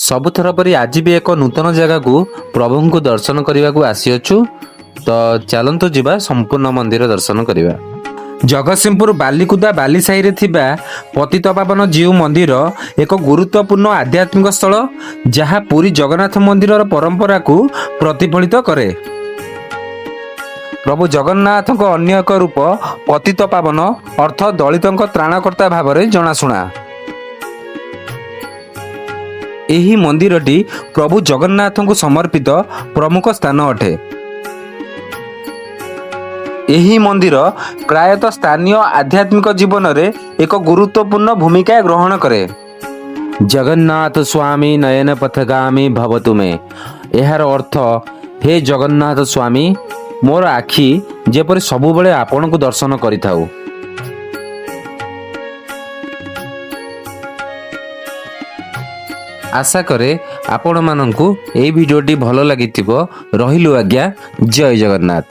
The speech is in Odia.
ସବୁଥର ପରି ଆଜି ବି ଏକ ନୂତନ ଜାଗାକୁ ପ୍ରଭୁଙ୍କୁ ଦର୍ଶନ କରିବାକୁ ଆସିଅଛୁ। ତ ଚାଲନ୍ତୁ ଯିବା, ସମ୍ପୂର୍ଣ୍ଣ ମନ୍ଦିର ଦର୍ଶନ କରିବା। ଜଗତସିଂହପୁର ବାଲିକୁଦା ବାଲିସାହିରେ ଥିବା ପତିତପାବନ ଜୀଉ ମନ୍ଦିର ଏକ ଗୁରୁତ୍ୱପୂର୍ଣ୍ଣ ଆଧ୍ୟାତ୍ମିକ ସ୍ଥଳ, ଯାହା ପୁରୀ ଜଗନ୍ନାଥ ମନ୍ଦିରର ପରମ୍ପରାକୁ ପ୍ରତିଫଳିତ କରେ। ପ୍ରଭୁ ଜଗନ୍ନାଥଙ୍କ ଅନ୍ୟ ଏକ ରୂପ ପତିତପାବନ ଅର୍ଥ ଦଳିତଙ୍କ ତ୍ରାଣକର୍ତ୍ତା ଭାବରେ ଜଣାଶୁଣା। ଏହି ମନ୍ଦିରଟି ପ୍ରଭୁ ଜଗନ୍ନାଥଙ୍କୁ ସମର୍ପିତ ପ୍ରମୁଖ ସ୍ଥାନ ଅଟେ। ଏହି ମନ୍ଦିର ପ୍ରାୟତଃ ସ୍ଥାନୀୟ ଆଧ୍ୟାତ୍ମିକ ଜୀବନରେ ଏକ ଗୁରୁତ୍ୱପୂର୍ଣ୍ଣ ଭୂମିକା ଗ୍ରହଣ କରେ। ଜଗନ୍ନାଥ ସ୍ୱାମୀ ନୟନ ପଥଗାମୀ ଭବ ତୁମେ। ଏହାର ଅର୍ଥ, ହେ ଜଗନ୍ନାଥ ସ୍ୱାମୀ, ମୋର ଆଖି ଯେପରି ସବୁବେଳେ ଆପଣଙ୍କୁ ଦର୍ଶନ କରିଥାଉ। ଆଶା କରେ ଆପଣମାନଙ୍କୁ ଏଇ ଭିଡ଼ିଓଟି ଭଲ ଲାଗିଥିବ। ରହିଲୁ ଆଜ୍ଞା, ଜୟ ଜଗନ୍ନାଥ।